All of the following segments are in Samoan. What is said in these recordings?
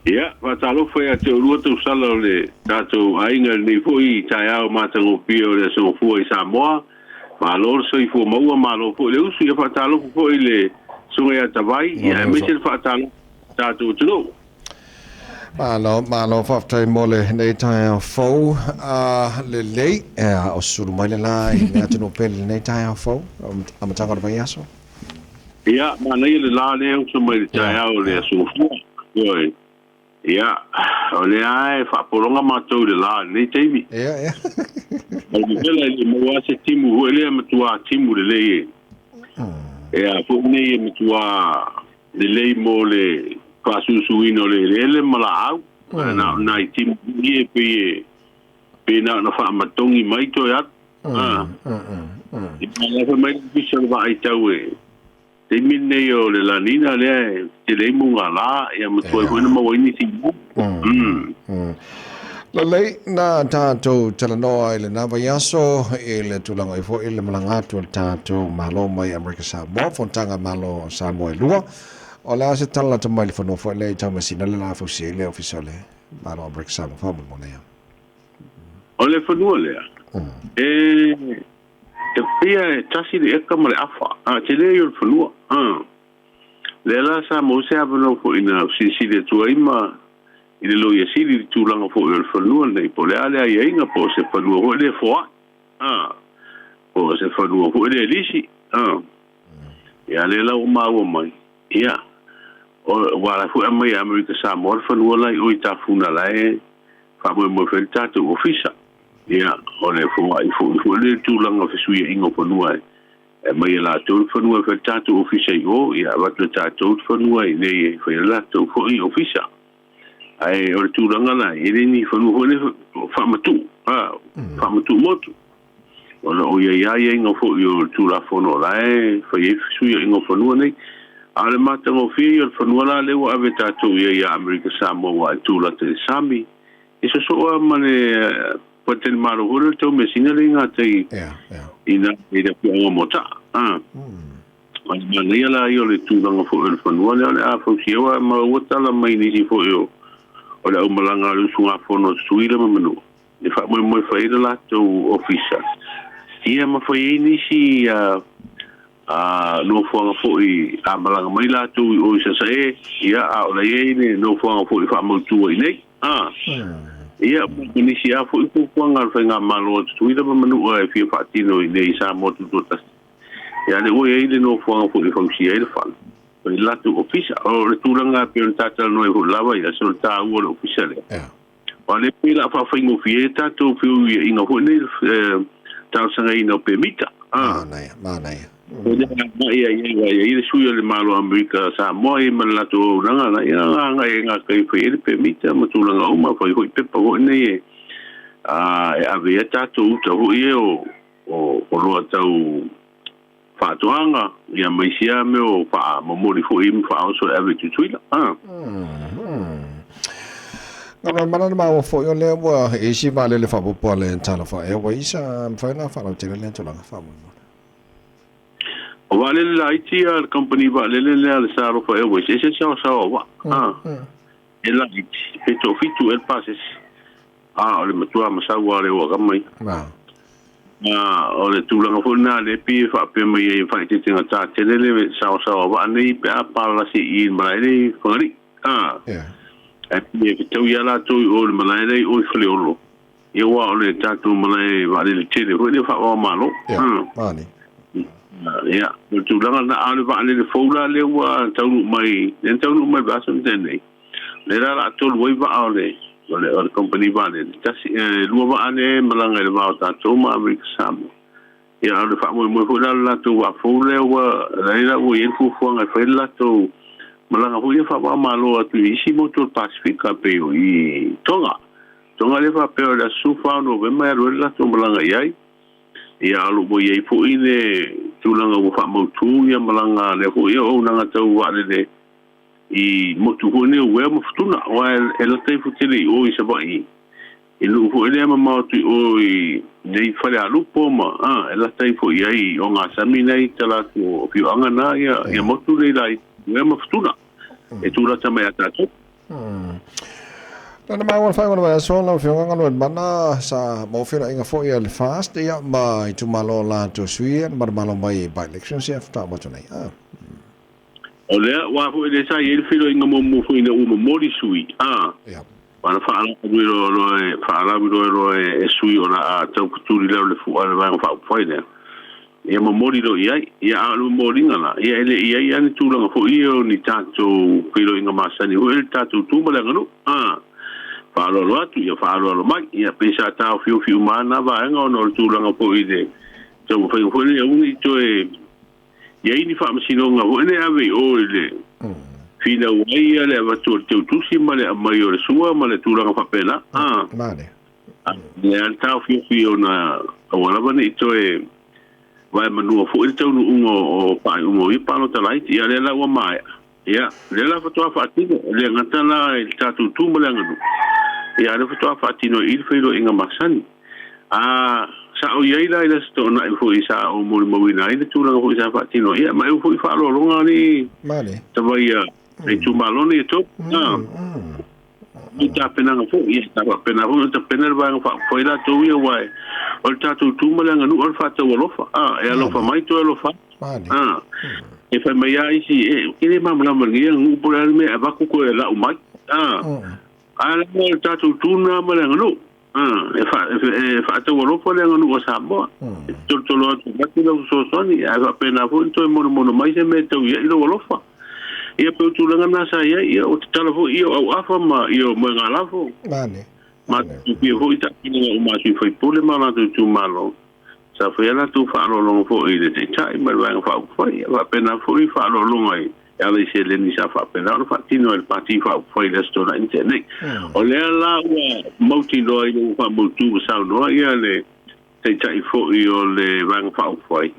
Ia, faatalofa ia te oulua tausala o le tatou aiga i lenei foi taeao matagofie o le Aso Gafua i Samoa. Malo le soifua maua, malo foi le usu. Ia faatalofa foi i le Susuga ia Tavai, ia aemaise le faatalofa i le tatou atunuu. Malo, malo, faafetai mo lenei taeao fou a lelei. Ea, o sulu mai le la i le atunuu pele i lenei taeao fou, amataga o le vaiaso. Ia, manaia le la lea e uso mai i le taeao o le Aso Gafua. Ioe. Ia, o lea lava e faapologa matou i le la i lenei taimi. Ia, ia. O le vevela e le i maua lava se timu foi lea e matua timu lelei e. E a foi nei e matua lelei mo le faasusuina o le eleele ma laau. Na o nai timu foi ia e pei e pei na ona faamatogi mai toe atu. Ia la fai mai le ofisa o le vaai tau e taimi lenei o le La Nina lea e tele ai mugala ia ma tuai foi ona maua ai nisi Lelei, na tatou talanoa i lena vaiaso i le tulaga ai foi le malaga atu a le tatou Malo mai Amerika Samoa, Fonotaga Malo o Samoa e lua. O le a se tala lata mai le fanua foi lea i Taumeasina le la fausia ai le Ofisa o le Malo o Amerika Samoa faamolemole ia. O le fanua lea, e e pei e tasi le eka ma le afa, a tele ia o le fanua. Lea la sa maua se avanoa foi na silasila atu ai ma i le Loia Sili i le tulaga foi o le fanua lenei, po o le a le aiaiga, po o se fanua foi lea foai, po o se fanua foi lea lisi. Ia lea la ua maua mai, ia, ua la foi aumai e Amerika Samoa le fanua la i o i Tafuna la e faamoemoe fai le tatou ofisa. Ia, o le foai foi foi le tulaga o fesuiaiga o fanua e aumai e latou le fanua e fai le tatou ofisa i o, ia avatu e tatou le fanua i inei e fai ai le latou foi ofisa. Ae o le tulaga la, e le ni fanua foi lea faamatuu, faamatuu motu. Ona o i ai aiaiga foi o le Tulafono o la e fai ai fesuiaiga o fanua nei. A o le matagofie ia o le fanua la lea ua ave tatou i ai ia Amerika Samoa aua e tu lata i le sami, e sosoo lava ma le faletalimalo foi lea o le Taumeasina lea i gatai i le afioaga o Moataa. O le manaia la ia o le tulaga foi o le fanua lea o le a fausia aua ma ua tala mai nisi foi o le aumalaga a le usugafono a Tutuila ma Manua e faamoemoe fai ai le latou ofisa, ia ma fai ai nisi nofoaga foi a malaga mai latou i o i Sasae, ia, a o la e i ai le nofoaga foi faamautu ai nei. Ia, ma nisi lava foi fuafuaga a le Faigamalo a Tutuila ma Manua e fia faatino i inei i Samoa Tutoatasi. Ia, lea ua i ai le nofoaga foi e fausia ai le fale, fai le latou ofisa. O le tulaga e pei ona ta talanoa ai foi lava, ia, se o le taua o le ofisa lea. Aua o lea pei o le a faafaigofie ai tatou feuiaiga foi nei talosagaina o pemita. Manaia, manaia. O lea agai ai ai ai le sui o le Malo o Amerika Samoa i ma le latou auaunaga na ia agai ai ngā kai fai ai le pemita ma tulaga uma fai foi pepa foi nei e e ave ai tatou uta foi e o oloa tau faatoaga ia ma isi lava mea o faamomoli foi ma faaoso e ave i Tutuila. Ngā mana na maua foi o lea ua i isi vaalele faaopoopo a le Talofa Airways a mafai ona faalautele lea tulaga faamolemole. O vaalele laiti a le company vaalele lea a le Talofa Airways, e ese saosaoa o vaa. E laiti, pe toafitu ea le pasese. A o le matua masau lava o le oa kama ia. A o le tulaga foi lena lea e pei e faapea mai ai e faaeteetegata tele le saosaoa vaa nei pe a palalasi i i le malae lea i Fagalii. A ae pei e fetaui lava latou i o i le malae lea i o i Faleolo, ia aua o le tatou malae vaalele tele foi lea faavaomalo. Ia, o le tulaga lena. A o le vaalele fou la lea ua taunuu mai, lea na taunuu mai i le vaiaso na tea nei, Lea la o le a tolu ai vaa o le o le kamupani vaalele, tasi, lua vaa lea e malaga i le va o tatou ma Amerika Samoa. Ia, a o le faamoemoe foi la o le latou vaa fou lea ua, lea la ua i ai le fuafuaga e fai le latou malaga foi lea faava-o-Malo atu i isi motu o le Pasefika pei o i Tonga. Tonga lea faapea o le aso 14 o Novema e alu ai le latou malaga i ai. Ia, a o lo o ua i ai foi le tulaga ua faamautu ia malaga a lea foi auaunaga tau vaalele i motu foi nei o Uea ma Futuna, aua e lata ifo tele i o i Savaii, i nuu foi lea mamao atu i o i nei Falealupo ma, a, e lata ifo i ai i ogasami na i tala atu o afioaga na, ia, ia motu nei la i Uea ma Futuna, e tulata mai ia tatou. Lana maua le faaiuga o le vaiaso lau Afioga Galuemalemana sa maua feiloaiga foi a le FAST ia ma itumalo o latou sui na manumalo mai i by-elections ia faatoa uma atu nei. Ah. O lea ua foi le sa i ai le feiloaiga muamua foi ina ua momoli sui. Ah. Ia. Ua faalauiloa e faalauiloa e sui o le a taufetuli lau le fua le vaega faaupufai lea. Ia momoli loa i ai. Ia a o le momoliga la, ia e le i ai lava ni tulaga foi ia o ni tatou feiloaiga masani foi le tatou tu ma le aganuu. A faaaloalo atu, ia faaaloalo mai. Ia pei sa taofiofi uma lava na vaega ona o le tulaga foi i le taumafaiga foi lea aua ne i toe i ai ni faamasinoga foi lea ave i o i le finau ai ia le avatu o le teutusi ma le aumai o le sua ma le tulaga faapena. A Male. Le taofiofi ona aua lava ne i toe vae manua foi le taunuuga o faaiuga o ia palota laiti. Ia lea la ua maea. Ia lea la faatoa faatino. E le gata la i le tatou tu ma le aganuu. Ia lea faatoa faatino i le feiloaiga masani. A sa o i ai la i le Aso Toonai foi sa ou molimauina ai le tulaga foi sa faatino. Ia ma eu foi faaaloaloga ni Male. tavaia e itumalo nei e tolu. I tapenaga foi, ia sa faapena foi ona tapena le vaega faaupufai latou ia, aua o le tatou tu ma le aganuu o le faataualofa. A, e alofa mai toe alofa. Male. A, e fai mai lava isi, e le malamalama i lenei aganuu po o le a le mea e avatu toe lau mai. A, a lea o le tatou tu lena ma le aganuu. A, e faataualofa le aganuu a Samoa. E tolotolo atu avatu lau fesoasoani, ae faapena foi ona toe monomono mai se mea e tau i ai lou alofa. Ia pe o tulaga na sa i ai, ia o tatala foi ia o auafa ma ia o moegalafo. Male. Ma tupia foi tapenaga uma a sui faipule ma latou itumalo. Sa faia latou faaaloaloga foi i le taitai ma le vaega faaupufai. Ia faapena foi faaaloaloga i e ala i seleni sa faapena ona faatino e le pati faaupufai i le Aso Toonai na tea nei. O lea la ua mautinoa ina ua faamautu ma saunoa ia le taitai foi o le vaega faaupufai.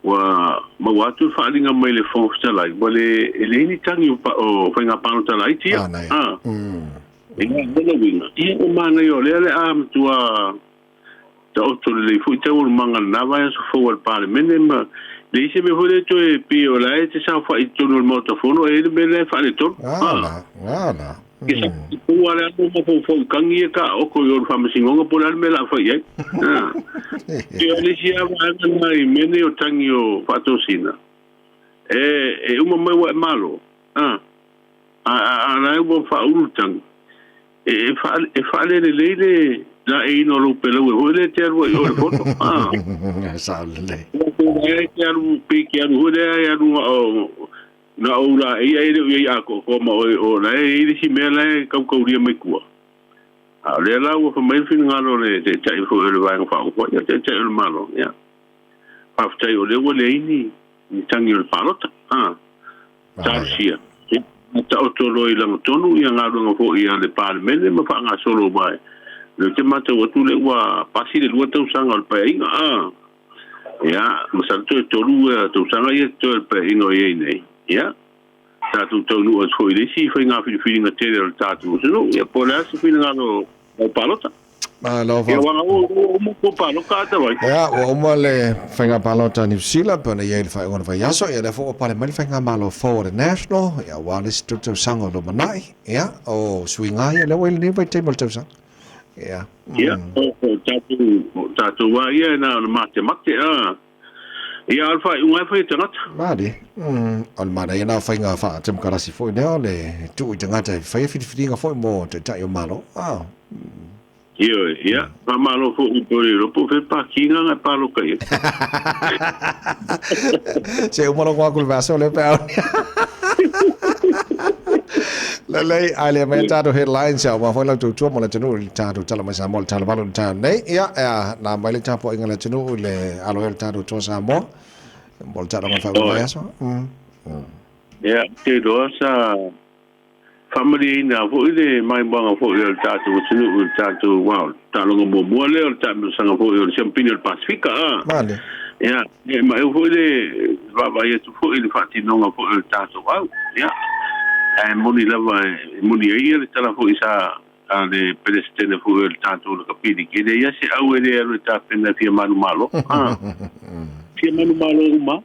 Ua maua atu le faaaliga mai le Fofoga Fetalai, ua le e leai ni tagi o faiga palota laiti ia. Ah. Ia, o lona uiga, ia ua manaia o lea o le a matua taoto lelei foi taualumaga i lena vaiaso fou a le Palemene ma leai se mea foi lea toe pei o la e te saofai i totonu o le Maota Fono e i ai le mea lea e faaletonu. Ala, ala. Ke sa pua le alo mafaufau i tangi ia taoto i o le faamasinoga po o le a le mea o le a fai i ai. E o le isi lava vaega lena i mea nei o tangi o faatosina, e uma mai ua e malo, a la e ua faaulu le tangi, e faalelelei le laeiina o lou pelau e foi lea e te alu ai i o i le fono. Sao lelei. E te alu pei ke alu foi lea e alu na ou laei ae le o i ai atoatoa ma oe o la e i ai le isi mea la e tautaulia mai tua. A o lea la ua fai mai le finagalo o le taitai foi o le vaega faaupufai, ia le taitai o le Malo, ia faafetai o lea ua leai ni tagi o le palota. A talosia, ia taoto loa i lagatonu ia galuega foi a le Palemene ma faagasolo mai. O lea ou te matau atu lea ua pasi le 2 tausaga o le Paeaiga. A ia, masalo toe 3 tausaga ia toe o le Paeaiga o i ai nei. Ia, tatou taunuu atu foi i le isi faiga filifiliga tele o le tatou atunuu. Ia, po o le a se finagalo o palota. Malo. Ia, ua uma ko palota ata vai. Ia, ua uma le faiga palota a Niu Sila pe ona i ai le faaiuga o le vaiaso. Ia, lea foi ua pale mai le faigamalo fou a le National. Ia, ua le isi tausaga o lumanai. Ia, o suiga ia lea ua i lenei vaitaimi o le tausaga. Ia. Ia, o tatou lava ia e na o le matemate. A. Ia, o le faaiuga e fai e tagata. Mali. O le manaia na o faiga faatemokarasi foi lea o le tuu i tagata e faia filifiliga foi mo taitai o Malo. Ah. Ioe, ia, faamalo foi i po le iloa po o fea pākī ngā ngā pāloka ia. Se uma logo aku le vaiaso lea pe a Lelei, ae lea mai tatou headlines ia aua foi lau tautua mo le atunuu i le tatou tala mai Samoa le tala valu i le taeao nei. Ia, ea, na mai le tapuaiga a le atunuu i le alo ai o le tatou toa Samoa mo le taaloga o le faaiuga o le vaiaso. Ia, ou te iloa sa faamalieina foi le maimoaga foi o le tatou atunuu i le tatou wow, taaloga muamua lea o le taamilosaga foi o le Siamupini o le Pasefika. A. Male. Ia, e maeu foi le vaavaai atu foi i le faatinoga foi o le tatou au. Ia, ae moni lava e moni ai ia le tala foi sa a le Peresetene foi o le tatou lakapi liki. E leai lava se au e le alu e tapena e fia manumalo. A. Fia manumalo uma.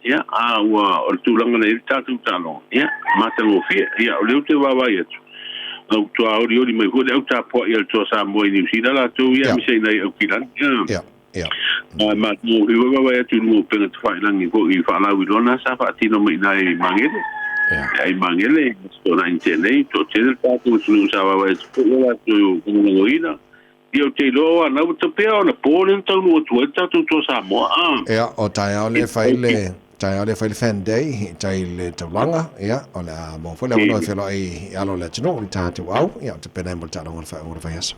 Ia, a ua o le tulaga na i ai le tatou taaloga. Ia, matagofie. Ia, o lea ou te vaavaai atu. Au tuaolioli mai foi le au tapua'i a le Toa Samoa i Niu Sila latou ia aemaise ai nai Aukilani. Ae matagofie foi vaavaai atu i luga o upega tafailagi foi i faalauiloa na sa faatino mai i ina i Magele. Ai Magele i Aso Toonai na tea nei, toatele le tatou atunuu sa vaavaai atu foi o latou lagolagoina. Ia ou te iloa o anau ua tau pea ona po lea na taunuu atu ai le tatou Toa Samoa. Ia, o taeao lea e fai le taeao lea e fai le Fan Day i tai i le taulaga, ia, o le a maua foi le avanoa e feloai i alo o le atunuu i le tatou au, ia, o tapena ai mo le taaloga o le faaiuga o le vaiaso.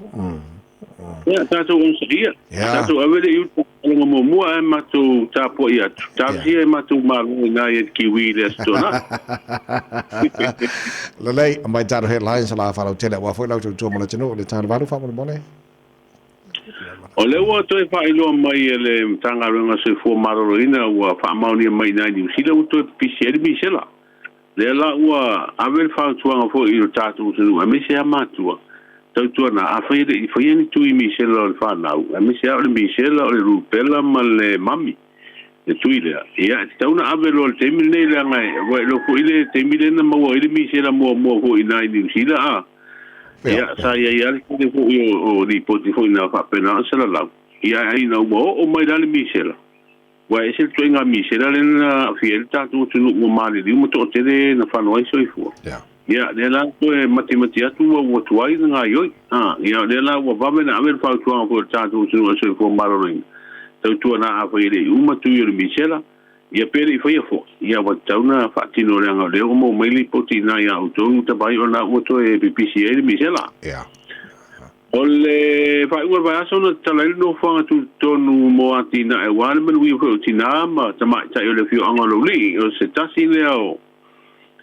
Ia, tatou onosaia. Tatou ave le i uta aloga muamua ae matou tapuai atu. Talosia e matou malo i nai e Kiwi i le Aso Toonai. Lelei, aumai tatou headlines o la faalautele aua foi lau tautua mo le atunuu i le talu valu faamolemole. O lea ua toe faailoa mai e le Matagaluega o Soifua Maloloina ua faamaonia mai i nai Niu Sila ua toe pipisi ai le misela. Lea la ua ave le fautuaga foi i lo tatou atunuu aemaise lava matua, tautuana afai e le i faia ni tui misela o le fanau, aemaise lava o le misela, o le rubella ma le mami, le tui lea, ia e tatau ona ave loa i le taimi lenei leaga ua iloa foi le taimi lea na maua ai le misela muamua foi i ina i Niu Sila a, ia sa i ai lava le tele foi o lipoti foi na faapena ona salalau, ia ae ina ua oo mai la le misela, Ua ese le ituaiga misela lea na aafia ai le tatou atunuu ua maliliu ma toatele na fano ai soifua. Ia, lea la toe matimati atu ua ua tuai le gaoioi. A, ia, lea la ua vave ona ave le fautuaga foi a le tatou atunuu a le soifua maloloina, tautua na afai e le i uma tui o le misela, ia pe le i faia foi, ia ua tatau ona faatino leaga o lea ua maua mai lipoti i ina ia outou tavai ona ua toe pipisi ai le misela. O le faaiuga o le vaiaso na tatala ai le nofoaga tutotonu mo atinae aua le manuia foi o tinā ma tamaitai o le afioaga o Laulii. O se tasi lea o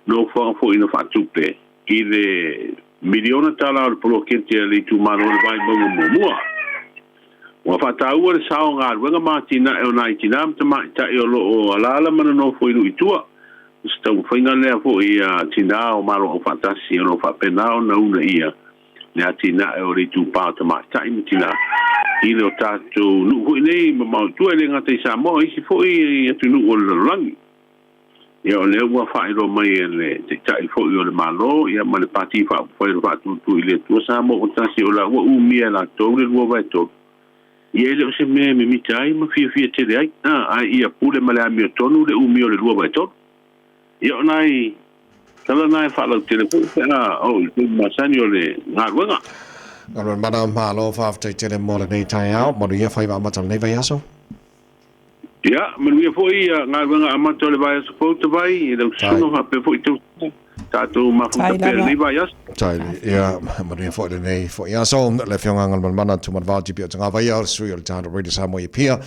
nofoaga foi na faatupe i le miliona tala o le poloketi a le itumalo o le Vaimauga muamua. Ua faataua le sao o galuega ma atinae o nai tinā ma tamaitai o lo o alaala ma nonofo i nuu i tua. O se taumafaiga lea foi a tinā o Malo Aufaatasi o lo o faapena ona uunaia le atinae o le itupa o tamaitai ma tinā i le o tatou nuu foi nei mamao i tua, e le gata i Samoa, o isi foi atunuu o le lalolagi. Ia, o lea ua faailoa mai e le Taitai foi o le Malo ia ma le Pati Faaupufai o le Faatuatua i le Atua Samoa ua tasi o la ua umia e latou le 2/3. Ia e le o se mea e mimita ai ma fiafia tele ai, a, ae ia pule ma le amiotonu le umia o le 2/3. Ia o nai tala na e faalautele foi pe a oo i le taimi masani o le galuega. Galuega mana, malo faafetai tele mo lenei taeao, manuia faiva amata o lenei vaiaso. Ia, manuia foi galuega amata o le vaiaso fou Tavai, i lau susuga faapea foi tausiga, tatou mafuta pea i lenei vaiaso. Tai, ia, manuia foi lenei foi aso. Le Afioga Galumalemana Tumanavao Tipi o Tagavaia, o le sui o le Tatou Radio Samoa i Apia.